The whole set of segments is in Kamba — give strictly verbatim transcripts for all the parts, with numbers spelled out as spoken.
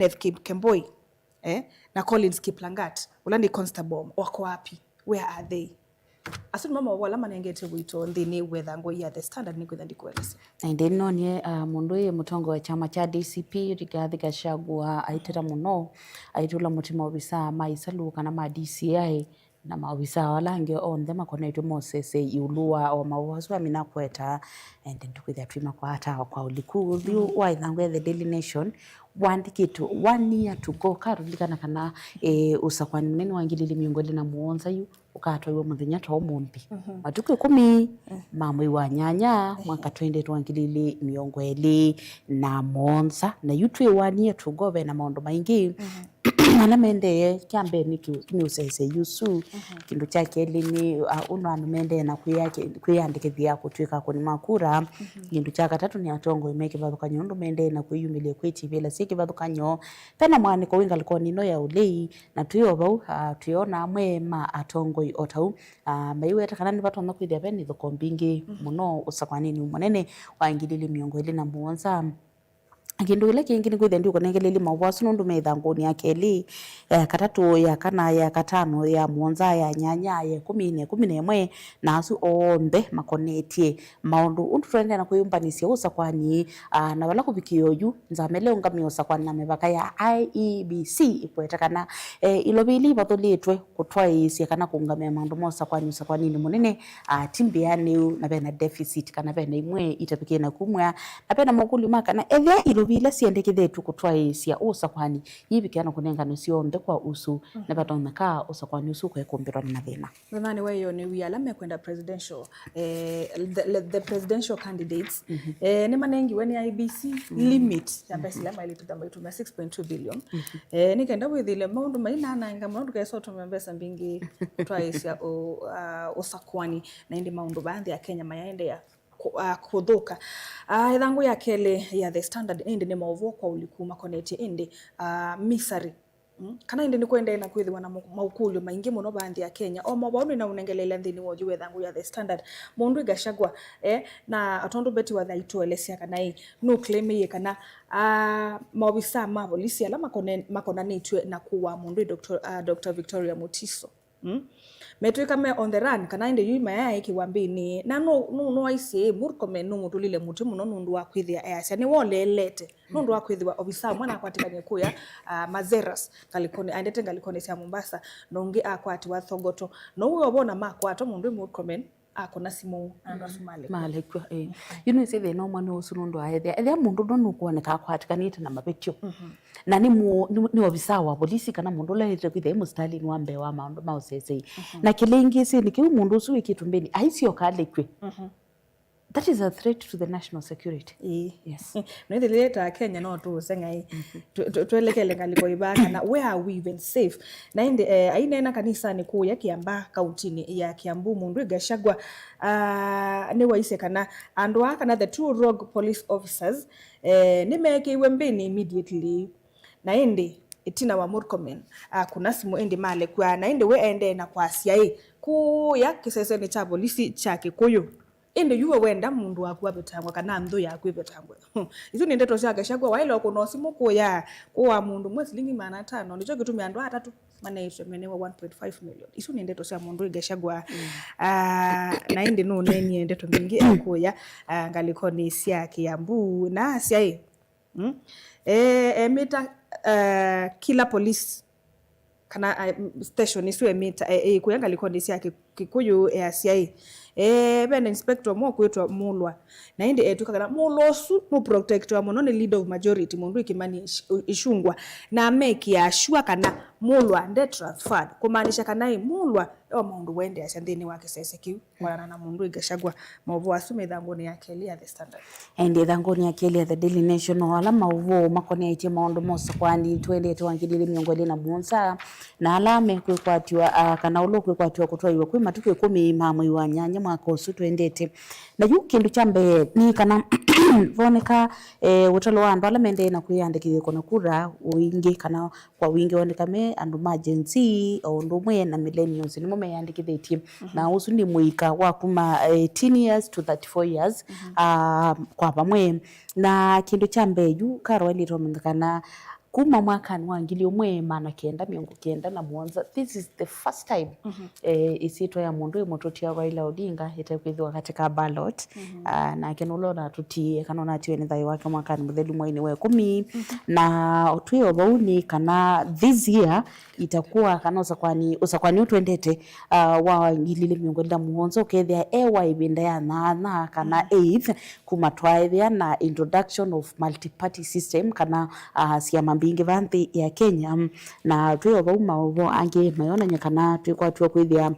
Kenneth Kip-, Kemboi, eh, na Collins Kiplangat, ũla nĩ constable, wako wapi? Where are they? Asu nĩmo maũvoo ala manengete wĩto nthĩnĩ wa ĩthangũ ya The Standard, nĩkwĩtha ndikũelesya. Na ĩndĩ nĩnonie, ah, mũndũ ũyũ mũtongoi wa kyama kya D C P, Rigathi Gachagua, aiteta mũno, aitũla mũtĩ maovisaa ma isalu kana ma D C I, na maovisaa ala angĩ onthe makonetw'e mosese ĩũlũ wa o maũvoo asu amina kweta, ĩndĩ tũkwĩthĩa twĩmakwata kwa ũliku. Ũthyũ wa ĩthangũ ya The Daily Nation wandĩkĩtwe one year to go. Karũlikana kana, eh, ũsakũani mũnene wa ngili ilĩ mĩongo ĩlĩ na mũonza yu ũkatwaiwa mũthenya ta ũmũnthĩ. Mhm. Matukũ ĩkũmi ma mwei wa nyanya, mwaka twenty twenty wa ngili ilĩ mĩongo ĩlĩ na mũonza. Na yu twĩ one year to go, ve na maũndũ maingĩ. Mhm. Ala maendee, kya mbee nĩ kĩ-, nĩ ũsese ũsu. Mhm. Kĩndũ kya kelĩ nĩ, a, ũndũ andũ maendee na kwĩyake-, kwĩyandĩkĩthya kũtw'ĩka akũni ma kura. Mhm. Kĩndũ kya katatũ nĩ atongoi me kĩvathũkany'o, ũndũ maendee na kwĩyumĩlya kwĩtivĩla syĩ kĩvathũkany'o. Ve na mwanĩko wĩ ngalĩkonĩ ĩno ya ũlei, na twĩ o vau, a, twĩona amwe ma atongoi o ta ũu, a, maiweta kana nĩvatonya kwĩthĩa ve na ithũko mbingĩ, mhm, mũno ũsakũaninĩ mũnene wa ngili ilĩ mĩongo ĩlĩ na mũonza. Kĩndũ kĩla kĩngĩ nĩ kwĩthĩa ndiũkũnengeleilye maũvoo asu nũndũ me ĩthangũnĩ ya kelĩ, ya katatũ, ya kana, ya katano, ya mũonza, ya nyanya, ya ĩkũmi na ĩkũmi na ĩmwe, na asu onthe makonetye maũndũ. Ũndũ tũendee na kwĩyũmbanĩsya ũsakũani, ah, na vala kũvikĩa oyu, nzama ĩla ĩũngamĩe ũsakũani na mĩvaka ya I E B C ĩkwete kana, eh, ilovi ila ivathũlĩtwe kũtwaĩĩsya kana kũũngamĩa maũndũ ma ũsakũani ũsakũaninĩ mũnene, ah, ti mbĩanĩu na ve na deficit kana ve na imwe itavikĩe na kumw'a. Na ve na mokũlyo ma kana ethĩwa ilovi ila syendekethetw'e kũtwaĩĩsya ũsakũani iivikĩa na kũnenganwe syonthe kwa usu, mhm, nĩvatonyeka ũsakũani ũsu ũkaekũmbĩlwa nĩ mathĩna. Thĩnanĩ wa ĩyoo nĩ wia ala mekwenda presidential, eh, the, the, the presidential candidates, mhm, eh, nĩmanengiwe nĩ I E B C, mhm, limit ya mbesa, mhm, ila maĩlĩte kwĩthĩwa maitumĩa, six point two billion. Mhm. Eh, nĩ kenda wĩthĩle maũndũ mainananga mũno, ndũkesa ũtũmĩa mbesa mbingĩ kũtwaĩĩsya ũ-, ah, ũsakũani, na ĩndĩ maũndũ vaa nthĩ ya Kenya mayaendeea kũ-, ah, kũthũka. Ah, ĩthangũ ya kelĩ ya The Standard ĩndĩ nĩ maũvoo kwa ũliku makonetye ĩndĩ, ah, misery. Mm, kana ĩndĩ nĩkũendee na kwĩthĩwa na mo-, maũkũlyo maingĩ mũno vaa nthĩ ya Kenya. O maũvoo nĩnaũnengeleelya nthĩnĩ wa ũyu wa ĩthangũ ya The Standard. Mũndũ ĩ Gachagua, eh, na tondũ Betty Wathai aitũelesya kana ĩ, nũclaimĩie kana, ah, maovisaa ma volisi ala makone-, makonanĩtw'e na kũaa mũndũ ĩ Doctor, ah, Doctor Victoria Mutiso. Mm? Metw'ĩka me on the run, kana ĩndĩ yu mayaĩkĩwa mbĩnĩ. Na nũ, nũ, nũaisye, Murkomen nũmũtũlile mũtĩ mũno nũndũ wa kwĩthĩa easya nĩwoleelete. Nũndũ wa kwĩthĩwa ovisa ũmwe nakwatĩkanie kũya, ah, Mazeras, ngalĩkonĩ, aendete ngalĩkonĩ sya Mombasa, na ũngĩ akwatiwa Thogoto. Na ũu wovona makwatwa mũndũ ĩ Murkomen, akũna simũ, andũ asu malekw'a. Malekw'a, ĩĩ. Yu nĩsĩ thĩna ũmwe nĩ ũsu nũndũ wa ethĩa. Ethĩa mũndũ no nũkwoneka akwatĩkanĩte na mavĩtyo. Mhm. Na nĩ mũ-, nĩ, nĩ ovisa wa volisi kana mũndũ ũla wĩtĩte kwĩthĩa e mũsitalĩnĩ wa mbee wa maũndũ ma ũsesei. Mhm. Na kĩlĩngĩsĩnĩ kĩu mũndũ ũsu wĩkĩtwe mbĩnĩ, aisyoka alekw'e. Mhm. That is a threat to the national security. Ĩĩ. Yes. Na ĩthĩlĩte ta Kenya no tũũseng'ai. Mhm. Tũ-, tũ-, twelekele ngalĩko ĩvaa kana where are we even safe? Na ĩndĩ, eh, aineena kanisanĩ kũũya Kĩambaa, kauntinĩ ya Kiambu, mũndũ ĩ Gachagua, ah, nĩwaisye kana andũ aa kana the two rogue police officers, eh, nĩmeekĩiwe mbĩnĩ immediately. Na ĩndĩ ĩtina wa Murkomen akũna simũ ĩndĩ malekw'a, na ĩndĩ we endee na kwasya ĩ, kũũya kĩsesenĩ kya volisi kya Kĩkũyũ. Ĩndĩ yu we wenda mũndũ waku avetangwe kana nthũ yaku ĩvetangwe? Isu nĩ ndeto sya Gachagua. Waĩle ũkũna simũ kũya kũaa mũndũ ũmwe silingi maana atano. Nĩkyo kĩtumi andũ atatũ maneĩtwe menewa one point five million. Isu nĩ ndeto sya mũndũ ĩ Gachagua. Mm. Ah, na ĩndĩ nũneenie ndeto mbingĩ akũya, ah, ngalĩkonĩ sya Kiambu na asya ĩ, mm, e, emĩta, ah, kila police kana, ah, station isu emĩta, e, e, kũya ngalĩkonĩ sya Ki-, Kĩkũyũ easya ĩ, e, ve na inspector ũmwe ũkwĩtwa Mulwa. Na ĩndĩ etw'ĩka kana Mulwa ũsu nũprotectiwa mũno nĩ leader of majority, mũndũ ĩ Kimani Ish-, Ichung'wah, na amekĩaa sure kana Mulwa nde transferred, kũmaanisha kana ĩ Mulwa e o maũndũ wendeeasya nthĩnĩ wa kĩsese kĩu. Kũaana na mũndũ ĩ Gachagua. Maũvoo asu me ĩthangũnĩ ya kelĩ ya The Standard. Ĩndĩ ĩthangũnĩ ya kelĩ ya The Daily Nation, o ala maũvoo makonetye maũndũ ma ũsakũani twendete wa ngili ilĩ mĩongo ĩlĩ na mũonza, na ala mekwĩkwatiwa, ah, kana ũla ũkwĩkwatiwa kũtwaiwa kwĩ matukũ ĩkũmi ma mwei wa nyanya mwaka ũsu twendete. Na yu kĩndũ kya mbee nĩ kana voneka, eh, ũtalo wa andũ ala mendee na kwĩyandĩkĩthya kũna kura ũingĩ kana kwa wingĩ woneka me andũ ma Gen Z, o ũndũ ũmwe na millennials, nĩmo meyandĩkĩthĩtye. Mhm. Na ũsu nĩ mũika wa kuma eighteen years to thirty-four years, mhm, ah, kwa vamwe. Na kĩndũ kya mbee yu, Carol ailĩte ũmanya kana Kuma mwakanĩ wa ngili ũmwe maana kenda mĩongo kenda na mũonza, this is the first time, eh, ĩsyĩtwa ya mũndũ ĩmũtũtia Raila Odinga ĩtekwĩthĩwa katika ballot. Ah, nake nũla ũnatũtiie kana ũnatiwe nĩ thayũ wake mwakanĩ mũthelu mweinĩ wa ĩkũmi. Na twĩ o vau nĩ kana this year itakuwa kana ũsakwani, ũsakwani ũtwendete, ah, wa ngili ilĩ mĩongo ĩlĩ na mũonza ũkethĩa e wa ĩvinda ya nyanya kana eighth kuma twaethĩa na introduction of multi-party system kana, ah, syama mbingĩ va nthĩ ya Kenya. Na twĩ o vau maũvoo angĩ mayonany'a kana twĩkwatw'a kwĩthĩa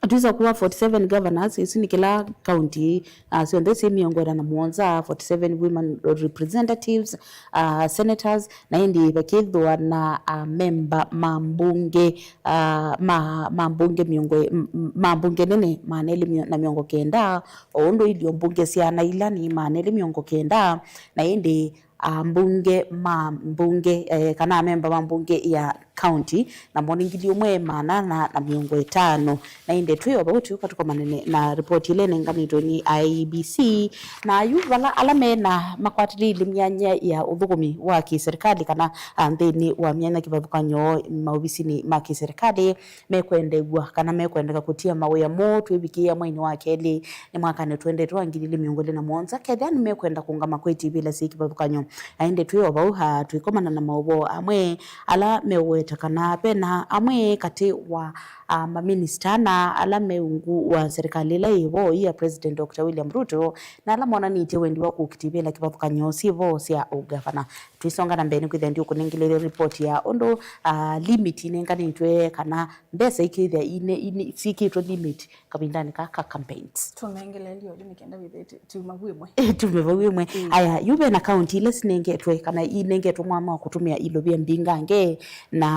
twĩsa kuwa forty-seven governors, isu nĩ kĩla county, ah, syonthe syĩ mĩongo ĩna na mũonza, forty-seven women representatives, ah, senators, na ĩndĩ vakĩthĩwa na amemba ma mbunge, ah, ma, ma mbunge mĩongo, m-, m-, ma mbunge nene maana elĩ mĩo-, na mĩongo kenda, o ũndũ ilio mbunge sya ana ila nĩ maana elĩ mĩongo kenda, na ĩndĩ ambunge ma mbunge, eh, kana amemba ma mbunge ya county, namo nĩ ngili ũmwe maana ana na mĩongo ĩtano. Na ĩndĩ twĩ o vau tũka tũkomane na ripoti ĩla ĩnenganĩtwe nĩ I E B C, na yu vala ala mena makwatĩlĩile myanya ya ũthũkũmi wa kĩserikali kana, ah, nthĩnĩ wa myanya kĩvathũkany'o maovisinĩ ma kĩserikali, mekwendew'a kana mekwendeka kũtia mawĩa moo twĩvikĩĩa mweinĩ wa kelĩ nĩ mwakanĩ twendete wa ngili ilĩ mĩongo ĩlĩ na mũonza, kethĩa nĩmekwenda kũngama kwĩtĩvĩla syĩ kĩvathũkany'o. Na ĩndĩ twĩ o vau, ah, twĩkomana na maũvoo amwe ala meũweta kana vena amwe katĩ wa, ah, maminista na ala me ungu wa serikali ĩla yĩ vo ya President Doctor William Ruto, na ala monanĩtye wendi wa kũkitĩvĩla kĩvathũkany'o syĩ vo sya ũgavana. Tũisonga na mbee nĩkwĩthĩa ndiũkũnengeleile ripoti ya ũndũ, ah, limit inenganĩtwe kana mbesa ikĩthĩa ine, ine, syĩkĩtwe limit kavindanĩ ka, ka campaigns. Tũnengele lio nĩ kenda wĩthĩte tuma vau ĩmwe. Tume vau ĩmwe. Aya, yu ve na kaunti ila sinengetwe kana inengetwe mwanya wa kũtũmĩa ilovia mbingange na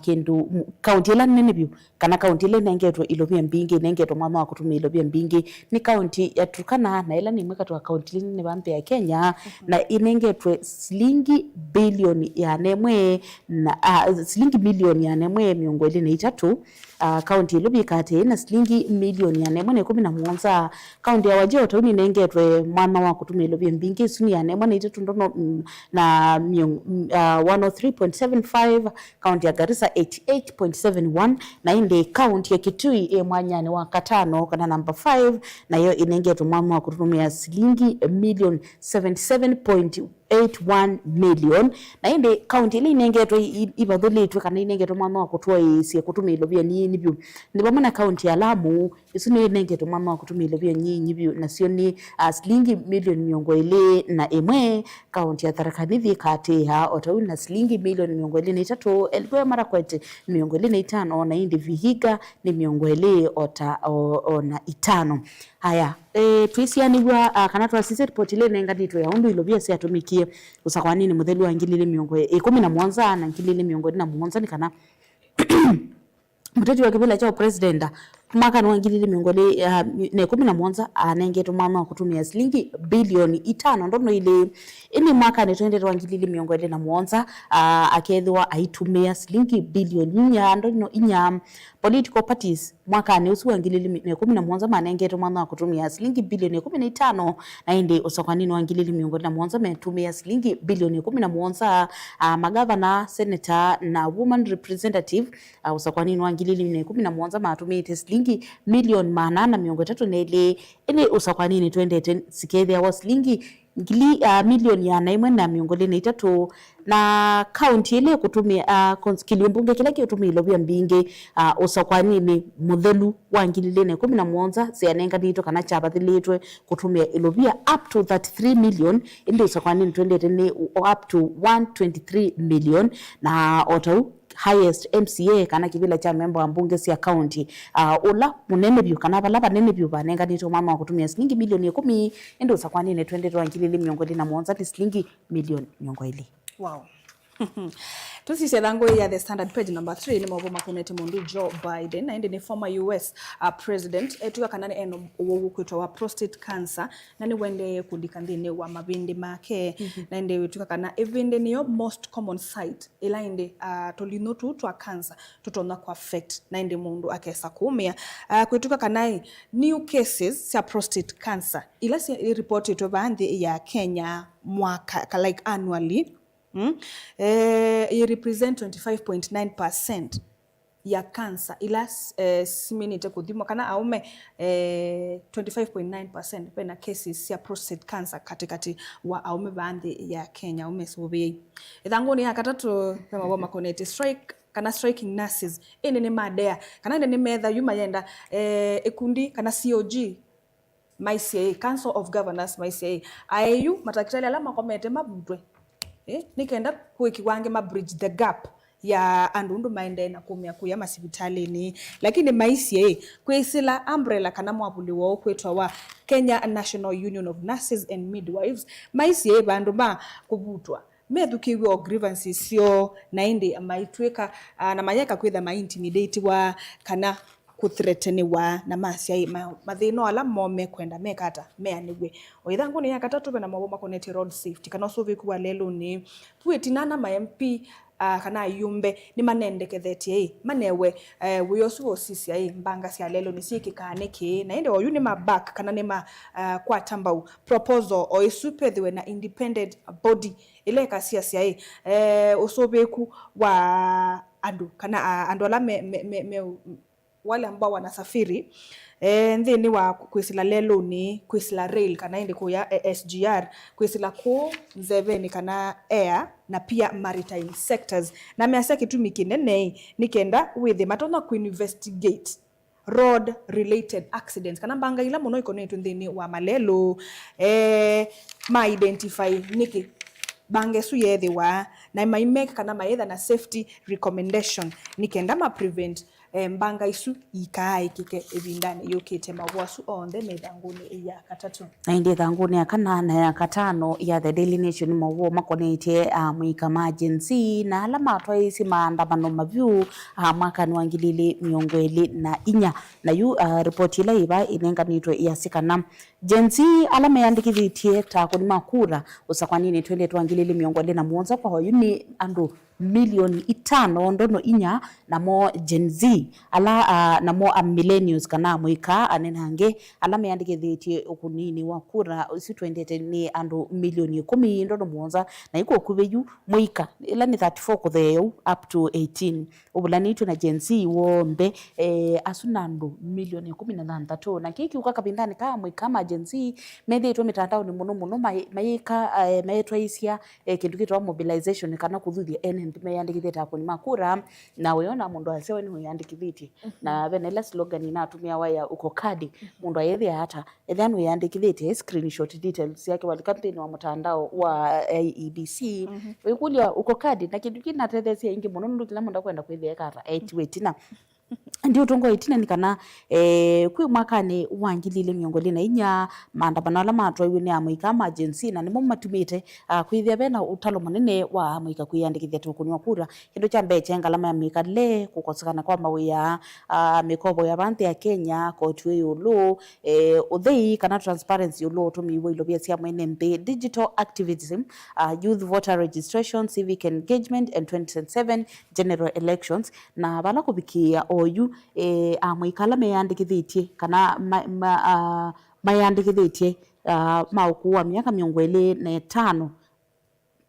kĩndũ, kaunti ila nene vyũ kana kaunti ila inengetwe ilovia mbingĩ, inengetwe mwanya wa kũtũmĩa ilovia mbingĩ nĩ kaunti ya Turkana, na ĩla nĩ ĩmwe katĩ wa kaunti ila nene va nthĩ ya Kenya, na inengetwe silingi bilioni ya nemwe na, ah, silingi milioni ya nemwe mĩongo ĩlĩ na itatũ. Ah, kaunti ya Ilovi katĩ na silingi milioni ya nemwe na ĩkũmi na mũonza. Kaunti ya Wajir o tau nĩnengetwe mwanya wa kũtũmĩa ilovia mbingĩ, isu nĩ ya nemwe na itatũ ndono, mm, na mĩongo, mm, ah, one oh three point seven five. Kaunti ya Garissa eighty eight point seven one, na ĩndĩ kaunti ya Kitui ĩ mwanyanĩ wa katano kana number five, nayo ĩnengetwe mwanya wa kũtũmĩa silingi million seventy seven point eight one million. Na ĩndĩ kaunti ila inengetwe i-, i-, ivathũlĩtw'e kana inengetwe mwanya wa kũtwaĩĩsya kũtũmĩa ilovia nini vyũ nĩ vamwe na kaunti ya Lamu, ĩsu nĩyo ĩnengetwe mwanya wa kũtũmĩa ilovia nyinyi vyũ, nasyo nĩ, ah, silingi milioni mĩongo ĩlĩ na ĩmwe. Kaunti ya Tharaka Nithi ĩkatĩĩa o tau na silingi milioni mĩongo ĩlĩ na itatũ, Elgeyo Marakwet mĩongo ĩlĩ na itano, na ĩndĩ Vihiga nĩ mĩongo ĩlĩ o ta, o, o na itano. Aya, e, twĩsianĩw'a, ah, kana twasisya ripoti ĩla ĩnenganĩtwe ya ũndũ ilovia syatũmĩkie ũsakwaninĩ mũthelu wa ngili ilĩ mĩongo ĩkũmi na mũonza na ngili ilĩ mĩongo ĩlĩ na mũonza nĩ kana mũteti wa kĩvĩla kya ũpresidenta mwakanĩ wa ngili ilĩ mĩongo ĩlĩ, ah, na ĩkũmi na mũonza anengetwe mwanya wa kũtũmĩa silingi bilioni itano ndono ilĩ. Ĩndĩ mwakanĩ twendete wa ngili ilĩ mĩongo ĩlĩ na mũonza, ah, akethĩwa aitũmĩa silingi bilioni inya ndono inya. Political parties mwakanĩ ũsu wa ngili ilĩ na ĩkũmi na mũonza manengetwe mwanya wa kũtũmĩa silingi bilioni ĩkũmi na itano, na ĩndĩ ũsakwaninĩ wa ngili ilĩ mĩongo ĩlĩ na mũonza metũmĩa silingi bilioni ĩkũmi na mũonza. Ah, magavana, senator na woman representative, ah, ũsakwaninĩ wa ngili ilĩ na ĩkũmi na mũonza matũmĩĩte silingi milioni maana ana mĩongo ĩtatũ na ilĩ, ĩndĩ ũsakwaninĩ twendete sikethĩawa silingi ngili, ah, milioni ana ĩmwe na mĩongo ĩlĩ na itatũ, na kaunti ĩla ĩkũtũmĩa, ah, kons-, kĩlio mbunge kĩla kĩũtũmĩa ilovia mbingĩ, ah, ũsakwaninĩ mũthelu wa ngili ilĩ na ĩkũmi na mũonza syanenganĩtwe kana kyavathĩlĩtwe kũtũmĩa ilovia up to thirty-three million, ĩndĩ ũsakwaninĩ twendete nĩ up to one twenty-three million, na o tau highest M C A kana kĩvĩla kya memba wa mbunge sya kaunti, ah, ũla mũnene vyũ kana vala vanene vyũ vanenganĩtwe mwanya wa kũtũmĩa silingi milioni ĩkũmi, ĩndĩ ũsakwaninĩ twendete wa ngili ilĩ mĩongo ĩlĩ na mũonza nĩ silingi milioni mĩongo ĩlĩ. Wow. Tũsisye thangũ ya The Standard page number three, nĩ maũvoo makonete mũndũ Joe Biden, na ĩndĩ nĩ former U S, uh, president, etw'ĩka kana nĩ ena ũwau ũkwĩtwa wa prostate cancer, na nĩwendee kũlika nthĩnĩ wa mavĩndĩ make. Na ĩndĩ wĩtw'ĩka kana ĩvĩndĩ nĩyo most common site ĩla ĩndĩ, ah, tũlinũ tũu twa cancer tũtonya kũ affect, na ĩndĩ mũndũ akesa kũũmĩa. Ah, kwĩtw'ĩka kana ĩ, new cases sya prostate cancer ila syĩ reportĩtwe vaa nthĩ ya Kenya mwaka, ka, like, annually, Mm? Eh, ĩ represent twenty-five point nine percent ya cancer ila, eh, siminĩte kũthimwa, kana aũme, eh, twenty-five point nine percent vena cases sya prostate cancer katĩkatĩ wa aũme vaa nthĩ ya Kenya, aũme sũvĩei. Ĩthangũnĩ ya katatũ ve mavoo makonetye strike kana striking nurses, ĩndĩ nĩ madea kana ĩndĩ nĩ metha yu mayenda, eh, ĩkundi kana C O G maisye ĩ, Council of Governors maisye ĩ, aĩ yu matakitali ala makomete mavutwe, ĩ, nĩ kenda kwĩkĩwa angĩ ma bridge the gap ya andũ ũndũ maendee na kũmĩa kũya masivitalĩnĩ. Lakini maisye ĩ, kwĩsĩla umbrella kana mwavuli woo kwĩtwa wa Kenya National Union of Nurses and Midwives, maisye ĩ, vandũ ma kũvutwa, methukĩĩw'e o grievances syoo, na ĩndĩ maitw'ĩka, ah, na mayeka kwĩtha ma intimidatiwa kana kũthreateniwa, na masya ĩ, ma-, mathĩna ala moo mekwenda meka ata, meanĩw'e. O ĩthangũnĩ ya katatũ, ve na mavoo makonetye road safety, kana ũsũvĩĩku wa lelũnĩ. Vu ĩtina ana ma M P, ah, kana ayumbe nĩmanendekethetye ĩ, manewe, eh, wĩa ũsu wa ũsisya ĩ, mbanga sya lelũnĩ syĩkĩkaa nĩkĩ, na ĩndĩ oyu nĩ ma back, kana nĩ ma, ah, kwata mbau proposal o ĩsu pethĩwe na independent body ĩla ĩkasiasya ĩ, eh, ũsũvĩĩku wa andũ, kana, ah, andũ ala me, me, me, me, wale ambao wanasafiri, eh, nthĩnĩ wa kwĩsĩla lelũnĩ, kwĩsĩla rail, kana ĩndĩ kũya, eh, S G R, kwĩsĩla kũũ nzevenĩ kana air, na pia maritime sectors. Na measya kĩtumi kĩnene ĩ, nĩ kenda wĩthĩe matonya kũinvestigate road related accidents, kana mbanga ila mũno ikonetwe nthĩnĩ wa malelũ, eh, ma identify nĩkĩ mbanga ĩsu yeethĩwa, na maimake kana mayĩtha na safety recommendation nĩ kenda ma prevent, eh, mbanga isu ikaaĩkĩke ĩvindanĩ yũkĩte. Mavoo asu onthe me ĩthangũnĩ ya katatũ. Na ĩndĩ ĩthangũnĩ ya kana na ya katano ya The Daily Nation, mavoo makonetye amũika ma Gen Z na ala matwaĩĩsye maandamano mavyũ, ah, mwakanĩ wa ngili ilĩ mĩongo ĩlĩ na inya. Na yu, ah, ripoti ĩla ĩva ĩnenganĩtwe yasya kana Gen Z ala meyandĩkĩthĩtye ta akũni ma kura ũsakwanĩnĩ twendete wa ngili ilĩ mĩongo ĩlĩ na mũonza kwa oyu nĩ andũ milioni itano ndono inya, namo Gen Z, ala, ah, namo a millennials kana amũika anenange, ala meyandĩkĩthĩtye ũkũninĩ wa kura ũsu twendete nĩ andũ milioni ĩkũmi ndono mũonza, na ĩkw'o kuvĩ yu mũika, ĩla nĩ thirty-four kũtheea yu up to eighteen, ũvulanĩtw'e na Gen Z w'onthe, eh, asu na andũ milioni ĩkũmi na thanthatũ. Na kĩĩ kĩũka kavindanĩ ka amũika ma Gen Z methĩĩtwe mĩtandaonĩ mũno mũno mai-, mayĩka, eh, mayĩtwaĩĩsya eh, kĩndũ kĩtawa mobilization, kana kũthuthya ene nthĩ meyandĩkĩthĩtye ta akũni ma kura, na wĩona mũndũ asya we nĩwĩyandĩkĩthĩtye. Mhm. Na vena ĩla slogan inatũmĩawa ya uko kadi, mũndũ ayĩthĩa ata, ethĩa nĩwĩyandĩkĩthĩtye, screenshot details syake walika nthĩnĩ wa mũtandao wa I E B C, mhm, wĩkũlya uko kadi, na kĩndũ kĩu natetheesya aingĩ mũno nũndũ kĩla mũndũ akwenda kwĩthĩa eka ata, etiwe ĩtina. Ndiũtũngwa ĩtina nĩ kana, eh, kwĩ mwakanĩ wa ngili ilĩ mĩongo ĩlĩ na inya, maandamano ala matwaiwe nĩ amũika ma Gen Z, na nĩmo matumĩte, ah, kwĩthĩa vena ũtalo mũnene wa amũika kwĩyandĩkĩthya ta ũkũni wa kura. Kĩndũ kya mbee kyaĩ ngalama ya mĩkalĩle, kũkosekana kwa mawĩa, ah, mĩkovo ya vaa nthĩ ya Kenya, koti wĩ ĩũlũ, eh, ũthei kana transparency ĩũlũ wa ũtũmĩi wa ilovia sya mwene nthĩ, digital activism, ah, youth voter registration, civic engagement and twenty twenty-seven general elections. Na vala kũvikĩĩa oyu, eh, amũika ala meyandĩkĩthĩtye kana ma, ma, ah, mayandĩkĩthĩtye, ah, ma ũkũũ wa myaka mĩongo ĩlĩ na ĩtano,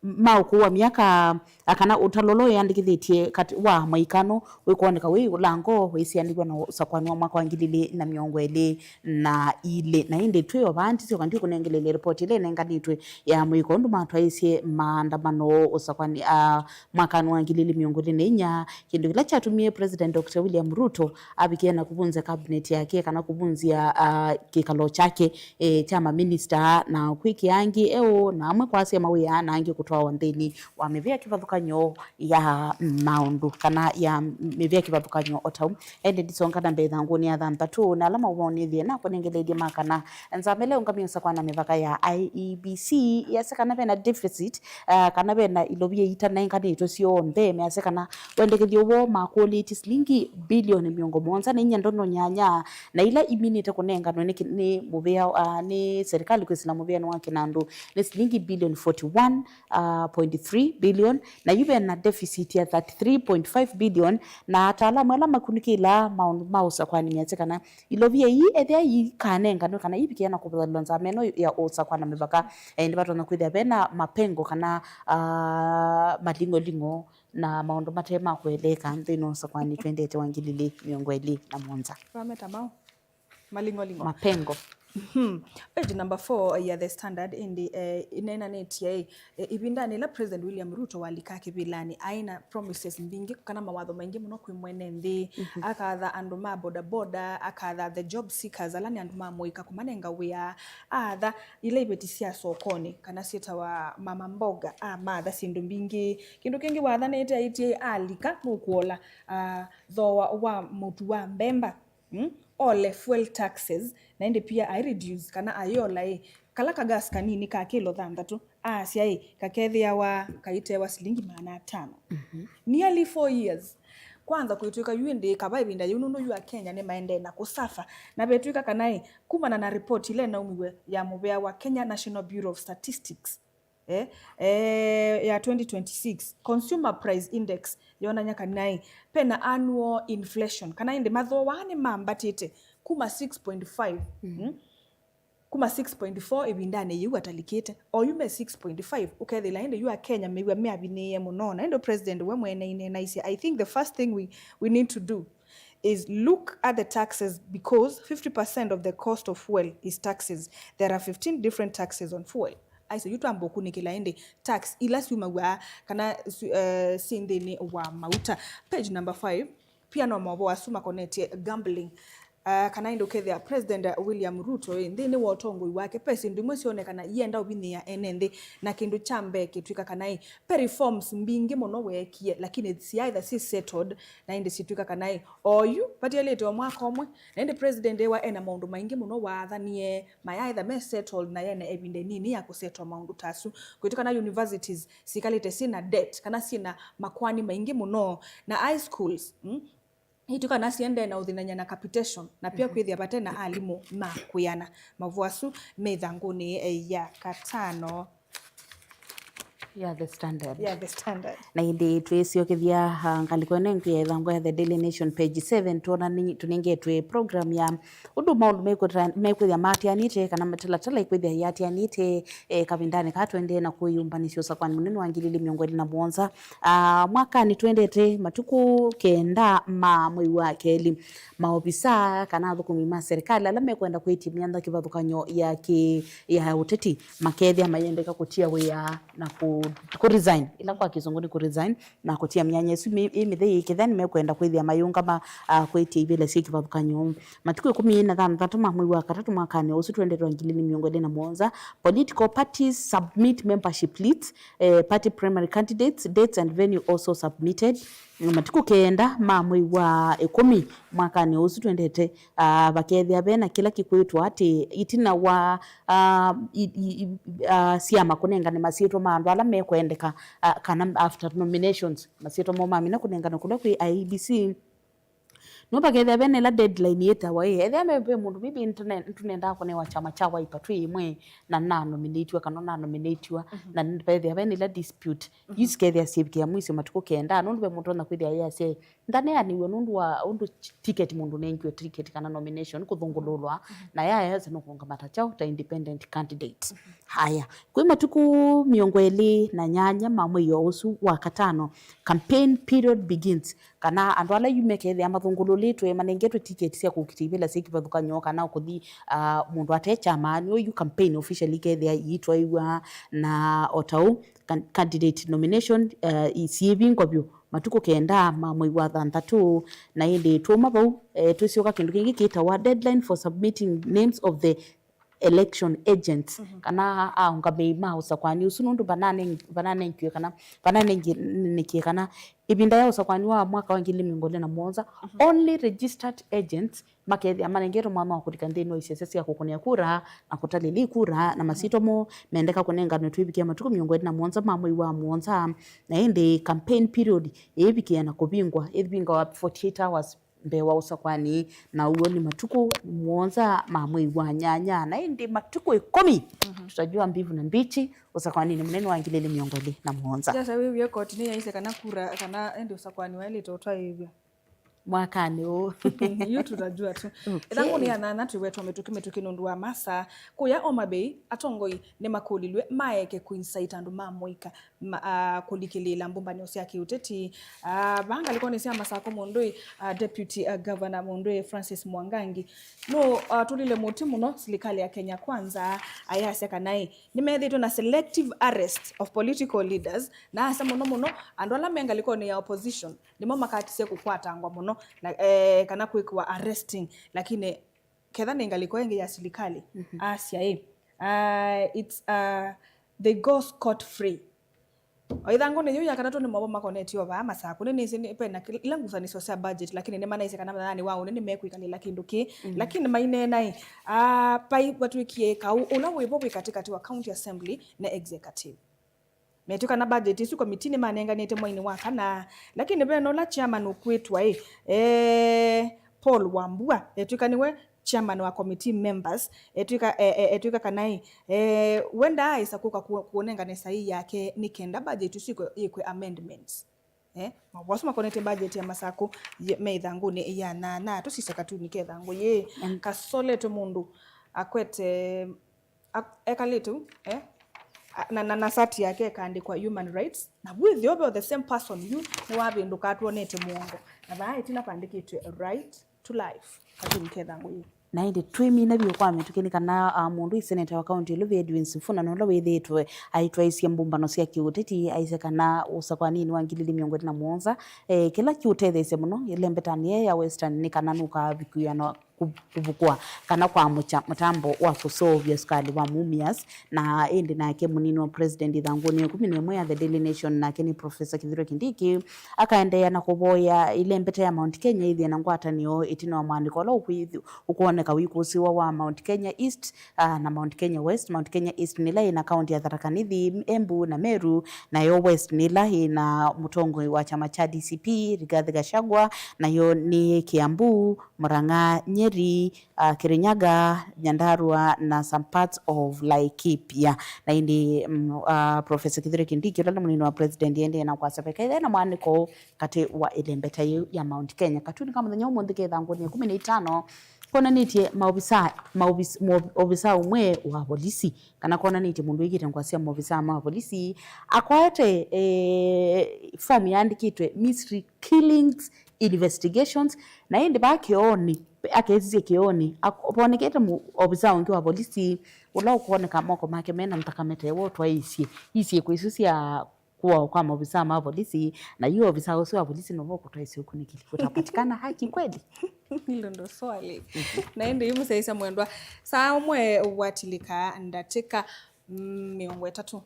ma ũkũũ wa myaka, ah, kana ũtalo ũla wĩyandĩkĩthĩtye katĩ wa amũika no wĩkwoneka wĩ ũlango wĩsianĩw'a na ũsakũani wa mwaka wa ngili ilĩ na mĩongo ĩlĩ na ilĩ. Na ĩndĩ twĩ o vaa, ndisyoka ndiũkũnengeleelya ripoti ĩla ĩnenganĩtwe ya amũika ũndũ matwaĩĩsye maandamano ũsakũani, ah, mwakanĩ wa ngili ilĩ mĩongo ĩlĩ na inya, kĩndũ kĩla kyatumie President Doctor William Ruto avikĩe na kũvunzya cabinet yake kana kũvunzya, ah, kĩkalo kyake, eh, kya maminista, na kwĩkĩa angĩ eũ na amwe kwasya mawĩa na angĩ kũtwawa nthĩnĩ wa mĩvĩa kĩvathũkany'o ya maũndũ kana ya mĩvĩa kĩvathũkany'o o ta ũu. Ĩndĩ ndisonga na mbee ĩthangũnĩ ya thanthatũ, na ala maũvonethye na kũnengeleelye ma kana nzama ĩla ĩũngamĩe ũsakũani na mĩvaka ya I E B C yasya kana vena deficit, ah, kana vena ilovia itanenganĩtwe syonthe, measya kana wendekethyo woo makũlĩtye silingi bilioni mĩongo mũonza na inya ndono nyanya, na ila iminĩte kũnenganwe nĩ kĩ-, nĩ mũvĩa, ah, nĩ serikali kwĩsĩla mũvĩanĩ wa kĩnandũ nĩ silingi bilioni forty-one, uh, point three billion, na yu vena deficit ya thirty-three point five billion, na ataalamu ala makunĩkĩlaa maũndũ ma ũsakwani measya kana ilovia ii ethĩa ikanenganwe kana ivikĩa na kũvũthalĩlwa nzama ĩno ya ũsakwa na mĩvaka, eh, nĩvatonya kwĩthĩa vena mapengo kana, uh, maling'oling'o na maũndũ mate ma kũeleeka nthĩnĩ wa ũsakwani twendete wa ngili ilĩ mĩongo ĩlĩ na mũonza. Vameta mau. Maling'oling'o. Mapengo. Mhm. Page number four ya The Standard ĩndĩ, eh, ĩneenanĩtye, eh, ĩvindanĩ ĩla President William Ruto walika kĩvĩlanĩ, aĩ na promises mbingĩ kana mawatho maingĩ mũno kwĩ mwene nthĩ. Mhm. Akatha andũ ma bodaboda, akatha the job seekers, ala nĩ andũ ma mũika, kũmanenga wĩa. Atha ila iveti sya sokonĩ kana syĩtawa mama mboga, amatha syĩndũ mbingĩ. Kĩndũ kĩngĩ wathanĩte aĩtye alika nũkũola, ah, thooa wa mũtu wa mbemba. Mm? Ole fuel taxes, na ĩndĩ pia ai reduce kana ayola ĩ, kala ka gas kanini ka kilo thanthatũ, asya ĩ, kakethĩawa kaitewa silingi maana atano. Mhm. Nearly four years. Kwanza kwĩtwĩka yu ĩndĩ kava ĩvinda yĩu nũndũ yu Akenya nĩmaendee na kũsafa. Na vetwĩka kana ĩ, kumana na report ila ĩnaumiwe ya mũvea wa Kenya National Bureau of Statistics, eh, eh, ya twenty twenty-six, Consumer Price Index yonany'a kana ĩ, pena annual inflation, kana ĩndĩ mathooa nĩmambatĩte kuma six point five, mm, kuma six point four ĩvindanĩ yĩu atalikĩte, oyu me six point five, ũkethĩla ĩndĩ yu Akenya mew'a meavinĩĩe mũno, na ĩndĩ President we mwene ineenaisye, I think the first thing we, we need to do is look at the taxes, because fifty percent of the cost of fuel is taxes. There are fifteen different taxes on fuel. Aisye yu twamba ũkunĩkĩla ĩndĩ tax ila syumaw'a kana syu-, eh, syĩ nthĩnĩ wa mauta. Page number five, pia no maũvoo asu makonetye gambling. Ah, kana ĩndĩ ũkethĩa President William Ruto ĩ, nthĩnĩ wa ũtongoi wake, ve syĩndũ imwe syonekana ienda ũvinyĩĩa ene nthĩ, na kĩndũ kya mbee kĩtw'ĩka kana ĩ, ve reforms mbingĩ mũno weekie, lakini syaĩtha syĩ settled, na ĩndĩ syĩtw'ĩka kana ĩ, oyu vatialĩte o mwaka ũmwe, na ĩndĩ President ĩwa ena maũndũ maingĩ mũno waathanie, mayaĩtha me settled, na yena ĩvinda ĩnini ya kũsettle maũndũ ta asu. Kwĩtw'ĩka kana universities sikalĩte syĩ na debt, kana syĩ na makoani maingĩ mũno, na high schools, mm, itw'ĩka kana siendee na ũthinany'a na capitation, na pia, mhm, kwĩthĩa vate na alimũ ma kwĩana. Maũvoo asu me ĩthangũnĩ, eh, ya katano. Ya The Standard. Ya The Standard. Na ĩndĩ twĩsyokethya, ah, ngalĩko ĩno ĩngĩ ya ĩthangũ ya The Daily Nation, page seven, twona nĩ-, tũnengetwe program ya ũndũ maũndũ mekwĩta-, mekwĩthĩa matianĩte, kana matalatala ĩkwĩthĩa yatianĩte, eh, kavindanĩ kaa twendee na kwĩyũmbanĩsya ũsakwani mũnene wa ngili ilĩ mĩongo ĩlĩ na mũonza. Ah, mwakanĩ twendete, matukũ kenda ma mwei wa kelĩ, maovisa kana athũkũmi ma serikali ala mekwenda kwĩtya myanya kĩvathũkany'o ya kĩ-, ya ũteti makethĩa mayendeka kũtia wĩa na kũ-, kũ resign. Ĩla kwa Kĩsũngũ nĩ kũ resign, na kũtia myanya ĩsu mĩ-, ĩ mĩthei ĩkĩthya nĩmekwenda kwĩthĩa mayĩũngama, ah, kwĩtya ivĩla syĩ kĩvathũkany'o. Matukũ ĩkũmi na thanthatũ ma mwei wa katatũ mwakanĩ ũsu twendete wa ngili ilĩ mĩongo ĩlĩ na mũonza, political parties submit membership lists, eh, party primary candidates, dates and venue also submitted. Matukũ kenda ma mwei wa ĩkũmi mwakanĩ ũsu twendete, ah, vakethĩa vena kĩla kĩkwĩtwa atĩ ĩtina wa, ah, i, i, i, ah, syama kũnengane masyĩtwa ma andũ ala mekwendeka, ah, kana after nominations, masyĩtwa moo mamina kũnengane kũla kwĩ I E B C. No vakethĩa vena ĩla deadline yĩtawa ĩ, ethĩa me, ve mũndũ maybe nĩtũne-, nĩtũnendaa kũnewa kyama kya Wiper twĩ ĩmwe, na nanominatiwa kana nanominatiwa, mhm, na vethĩa vena ĩla dispute. Mhm. Yu sikethĩa syĩvikĩa mwisyo matukũ kenda, nũndũ ve mũndũ ũtonya kwĩthĩa yasya ĩ, ndaneanĩw'e nũndũ wa ũndũ ticket mũndũ nengiwe ticket kana nomination kũthũngũlũlwa, mhm, na yayasya nũkũũngama ta kyaũ, ta independent candidate. Mhm. Haya, kwĩ matukũ mĩongo ĩlĩ na nyanya ma mwei o ũsu wa katano, campaign period begins. Kana andũ ala yu mekethĩa mathũngũlũlĩtwe, manengetwe ticket sya kũkita ivĩla syĩ kĩvathũkany'o, kana kũthi, ah, mũndũ ate kyama, nĩyo yu campaign officially ikethĩa iitwaĩw'a, na o ta ũu, can-, candidate nomination, eh, i-, syĩvingwa vyũ matukũ kenda ma mwei wa thanthatũ. Na ĩndĩ twauma vau, eh, twĩsyoka kĩndũ kĩngĩ kĩtawa deadline for submitting names of the election agents, mhm, kana aũngamĩi ma ũsakwani ũsu, nũndũ vananeng-, vananengiwe kana vananengiwe kana ĩvinda ya ũsakwani wa mwaka wa ngili ilĩ mĩongo ĩlĩ na mũonza, mhm, only registered agents makethĩa manengetwe mwanya wa kũlika nthĩnĩ wa isese sya kũkũnĩa kura na kũtalĩlya kura, na masyĩtwa moo mendeka kũnenganwe twĩvikĩa matukũ mĩongo ĩlĩ na mũonza ma mwei wa mũonza. Na ĩndĩ campaign period ĩĩvikĩa na kũvingwa, ĩvingwa forty-eight hours mbee wa ũsakwani, na ũw'o nĩ matukũ mũonza ma mwei wa nyanya, na ĩndĩ matukũ ĩkũmi, mhm, tutajua mbivu na mbichi ũsakwaninĩ mũnene wa ngili ilĩ mĩongo ĩlĩ na mũonza. Jasa wĩw'e koti nĩyaisye kana kura, kana ĩndĩ ũsakwani waĩlĩte ũtwaĩĩw'a mwakanĩ ũũ. Yu tutajua tu. Okay. Ĩthangũnĩ ya nyanya twĩwetwa mĩtũkĩ mĩtũkĩ nũndũ wa masaa. Kũya Homa Bay, atongoi nĩmakũlilw'e maeke kũinsaita andũ ma mũika ma, ah, kũlikĩlĩĩla mbũmbanĩo sya kĩũteti. Ah, vaa ngalĩkonĩ sya Masakũ mũndũĩ, ah, Deputy, ah, Governor mũndũĩ Francis Mwangangi nũ, ah, tũlile mũtĩ mũno silikalĩ ya Kenya Kwanza, ayasya kana ĩ, nĩmethĩĩtwe na selective arrest of political leaders, na asya mũno mũno andũ ala me ngalĩkonĩ ya opposition nĩmo makatisye kũkwatangwa mũno na, eh, kana kwĩkĩwa arresting, lakini ketha nĩ ngalĩko ĩngĩ ya silikalĩ, mhm, asya ĩ, ah, it's, ah, they go scot free. O ĩthangũnĩ yĩu ya katatũ nĩ mavo makonetio vaa Masakũ. Nĩnĩsĩ nĩ, pena kĩla, ila ngusanĩsyo sya budget, lakini nĩmanaisye kana mũthenyanĩ wa ũnĩ nĩmekwĩkalĩla kĩndũ kĩĩ. Mm. Lakini maineena ĩ, ah, vai vatw'ĩkie kaũ ũla wĩvo wĩ katĩkatĩ wa county assembly na executive. Metw'ĩka na budget ĩsu komitinĩ manenganĩte mweinĩ wa kana, lakini vena ũla chairman ũkwĩtwa ĩ, eh, Paul Wambua, etw'ĩka nĩwe chairman wa committee members, etw'ĩka, e, e, etw'ĩka kana ĩ, e, we ndaaĩsa kũka kũ-, kũnengane saii yake nĩ kenda budget ĩsu ĩkwe, ĩkwe amendments. Eh, mavoa asu makonete budget ya Masakũ ye-, me ĩthangũnĩ ya nyanya. Tũsisya katuni ke ĩthangũ yĩĩ. Mm. Kasoletwe mũndũ akwete, ak-, ekalĩte ũu, eh, a-, na, na, na sati yake ĩkaandĩkwa human rights, na wĩthĩo ve the same person yu nĩwavĩndũka atwonete mũongo. Na vaa ĩtina vandĩkĩtwe right to life. Katuni ke ĩthangũ yĩĩ. Na ĩndĩ twĩmina vyũ kwa mĩtũkĩ nĩ kana, ah, mũndũ ĩ seneta wa kaunti ĩlũvĩ Edwin Sifuna nũla wĩthĩĩtwe aitwaĩsye mbũmbano sya kĩũteti aisye kana ũsakwaninĩ wa ngili ilĩ mĩongo ĩlĩ na mũonza, eh, kĩla kĩũtetheesya mũno ĩlembetanĩ yĩĩ ya Western nĩ kana nũkavikĩwa na kũ-, kũvukwa kana kwamũkya mũtambo wa kũseũvya sukali wa Mumias, na ĩndĩ nake mũnini wa president ĩthangũnĩ ya ĩkũmi na ĩmwe ya The Daily Nation nake nĩ Professor Kithure Kindiki akaendeea na kũvoya ĩlembeta ya Mount Kenya ĩthĩe na ngwatanĩo ĩtina wa mwandĩko ũla ũkwĩthĩ-, ũkwoneka wĩkũsĩwa wa Mount Kenya East, ah, na Mount Kenya West. Mount Kenya East nĩ ĩla ĩna kaunti ya Tharaka Nithi, Embu na Meru, nayo West nĩ ĩla ĩna mũtongoi wa kyama kya D C P, Rigathi Gachagua, nayo nĩ Kiambu, Murang'a, Nyeri, uh, Kirinyaga, Nyandarua na some parts of Laikipia. Na ĩndĩ, mm, uh, Professor Kithure Kindiki, ũla nĩ mũnini wa president, ĩendee na kwasya vaikaĩthya na mwanĩko katĩ wa ĩlembeta yĩu ya Mount Kenya. Katuni ka mũthenya ũmũnthĩ ke ĩthangũnĩ ya ĩkũmi na itano konanĩtye maovisa, maovisa, maovisa ũmwe wa volisi, kana konanĩtye mũndũ wĩkĩte ngũa sya maovisa ma volisi akwete, eh, form yaandĩkĩtwe Mystery Killings Investigations, na ĩndĩ vaa kĩoonĩ, akesisye kĩoonĩ, ak-, vonekete mũ-, ovisa ũngĩ wa volisi ũla ũkwoneka moko make mena nthakame ta ĩwe ũtwaĩĩsye isyĩko isu sya kũawa kwa maovisa ma volisi, na yu ovisa ũsu wa volisi nũvo ũkũtwaĩsye ũkunĩkĩli. Kutapatikana haki kweli? Hilo ndo swali. Na ĩndĩ yu mũsyaĩĩsya mwendwa, saa ũmwe watilĩka ndatĩka, mm, mĩongo ĩtatũ.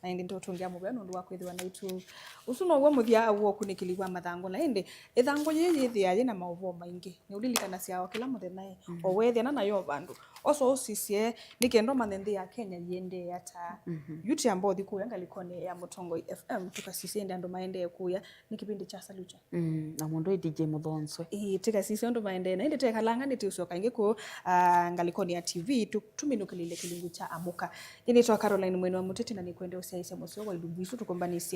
Na ĩndĩ nĩtũũtũngĩa mũvea nũndũ wa kwĩthĩwa naitũ. Ũsu now'o mũthya wa ũkunĩkĩli wa mathangũ, na ĩndĩ ĩthangũ yĩĩ yĩthĩaa yĩ na maũvoo maingĩ. Nĩũlilikanasya o kĩla mũthenya ĩ, mm, o weethĩana nayo vandũ, osa ũsisye nĩ kenda ũmanye nthĩ ya Kenya yĩendee ata. Mhm. Yu tiamba ũthi kũya ngalĩkonĩ ya Mũtongoi F M, tũkasisye ĩndĩ andũ maendee kũya. Nĩ kĩvĩndĩ kya Salucha. Mm, na mũndũ ĩ D J Mũthonswe. Ĩĩ, tĩkasisye ũndũ maendee. Na ĩndĩ tekalanga nĩtĩũsyoka ĩngĩ kũũ, ah, ngalĩkonĩ ya T V, tũ-, tũminũkĩlĩle kĩlungu kya Amũka. Nĩnĩtwa Caroline Mwene wa Mũteti, na nĩkwende ũsyaĩĩsya mũseo wa ilungu isu tũkũmbanĩsye